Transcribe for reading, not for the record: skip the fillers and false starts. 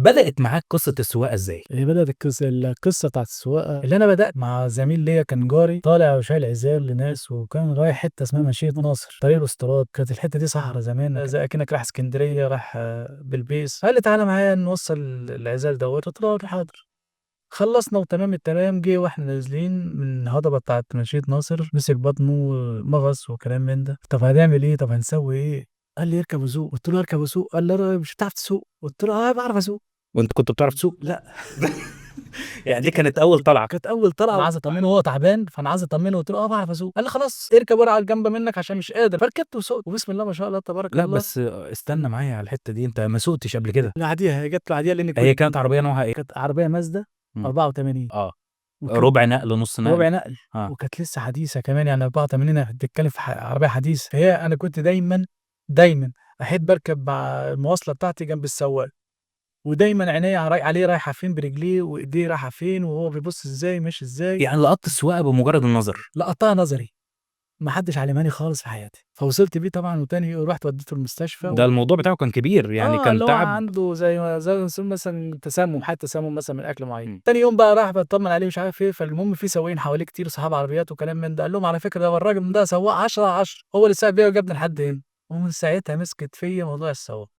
بدأت معاك قصة السواقة إزاي؟ هي بدأت القصة بتاعت السواقة اللي أنا بدأت مع زميل ليا كان جاري، طالع وشايل عزال لناس، وكان رايح حتة اسمها منشية ناصر، طريق الأستراد. كانت الحتة دي صحرا زمان، زي أكنك رايح اسكندرية، رايح بلبيس. قال لي تعالى معايا نوصل العزال دوت، قلت له حاضر. خلصنا وتمام التمام. جه واحنا نازلين من الهضبة بتاعت منشية ناصر، مسك بطنه مغص وكلام من ده. طب هنعمل ايه؟ طب هنسوي ايه؟ قال لي اركب وسوق. قلت له اركب وسوق؟ قال لي لا، مش هتعرف تسوق. قلت له اه بعرف اسوق. وانت كنت بتعرف تسوق؟ لا. يعني دي كانت اول طلعه. كانت اول طلعه. انا عايز اطمنه وهو تعبان، فانا عايز اطمنه. قلت له اه بعرف اسوق. قال لي خلاص اركب ورا على الجنب منك عشان مش قادر. فركبت وسوقت، وبسم الله ما شاء الله تبارك لا الله. بس استنى معايا على الحتة دي، انت ما سوقتش قبل كده؟ لوحديها، هي جت لوحديها لان هي كانت عربية نوعها ايه؟ كانت عربية مازدا 84. ربع نقل، نص نقل. ربع نقل. وكانت لسه حديثه كمان، يعني 84 بتتكلم في عربية حديثه. فهي انا كنت دايما دايما احب اركب مع المواصلة بتاعتي جنب السواق، ودايما عينيا عليه رايحة فين برجليه، وايديه رايحة فين، وهو بيبص ازاي ماشي ازاي. يعني لقطت السواقة بمجرد النظر؟ لقطتها نظري، ما حدش علماني خالص في حياتي. فوصلت بيه طبعا، وتاني رحت وديته المستشفى. ده الموضوع بتاعه كان كبير يعني، كان اللي هو تعب. عنده زي مثلا تسمم، حاجة تسمم مثلا من اكل معين. تاني يوم بقى راح بطمن عليه مش عارف ايه. فالمهم في سواقين حواليه كتير صحاب عربيات وكلام من ده، قال لهم على فكرة ده الراجل ده سواق 10 على 10، هو اللي ساق بيا وجابني لحد هنا. ومن ساعتها مسكت فيا موضوع السواقة.